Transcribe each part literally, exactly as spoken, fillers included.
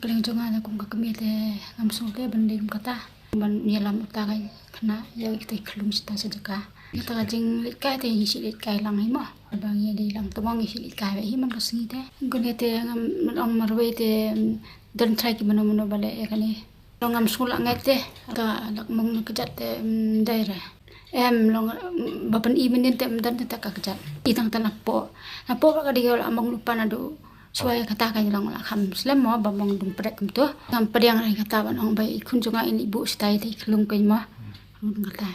Ka liang jong nga kum ka kmie te ngam sngew te ban leh kum kata. Ban ïalam uta ka khynnah ïa kita ki khyllung shata sha jaka. Kata ka jingleit kai te ngi shu leit kai lang hi mo. Ba ngi dei lang tymmen ngi shu leit kai hi man ka sngi te. Kane te ngam ong marwei te, mm, don trai ki mano mano ba leh ïa kane. Long ngam sngew lah ngai te, ka lak mong na kjat te, mm, dei re. Em long, mm, ba pyn-i mynnin te, mm, don te ka kjat. I tang te na poh. Na poh ba ka dei ka lak mong lypa naduh shuwa ïa kata ka long lah kham slem mo ba mong dum prek kumto. Ngam pdiang re kata ban ong ba i khun jong nga in i buh shata ïa te i khyllung keiñ mo. Kata.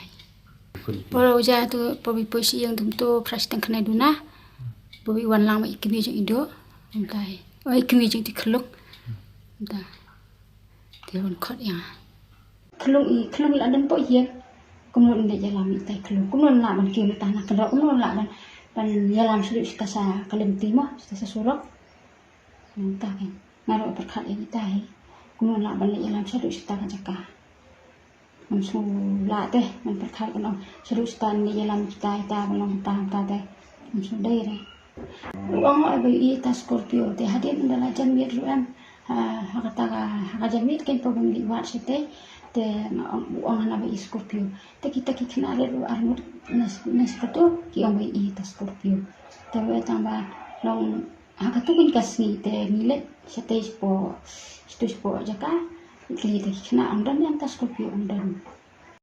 Por u ja tu, por bi poi shi ïing dum tu, phra shiteng khynnah duna. Por bi wan lang ba i kmie jong i duk. Kumta. O i kmie jong i khyllung. Kumta. Te wan khot ïa nga. Khyllung i, khyllung la dang poh ïing. Kumno leit ïalam ïa i khyllung. Kumno lah ban kiew ïa ta na kynroh. Kumno lah ban, ban ïalam shuh shuh ta sha ka lynti mo, ta sha surok. Nangta kan. Nga ruh pyrkhat ïa kita hi. Kumno lah ban leit ïalam shuh shuh ta ka jaka. Ngam sngew lah te, ngan pyrkhat kumno. Shuh shuh ta leit ïalam kita, ita ban long ta, ta te. Ngam sngew dei re. U ong ïa ba i ta Scorpio te hadien ynda la janmiet ruh em. Ha, ha kata ka, ha ka janmiet kan pa ban leit wad shatei. Te nga ong, u ong hana ba i Scorpio. Te kita ki khynnah rit ruh arngut na, na Scorpio ki ong ba i ta Scorpio. Te ba tang ba long ha katu kan ka sngi te ngi leit shatei shapoh, shapoh jaka. Ki te ki khynnah ong don ïa ta Scorpio ong don.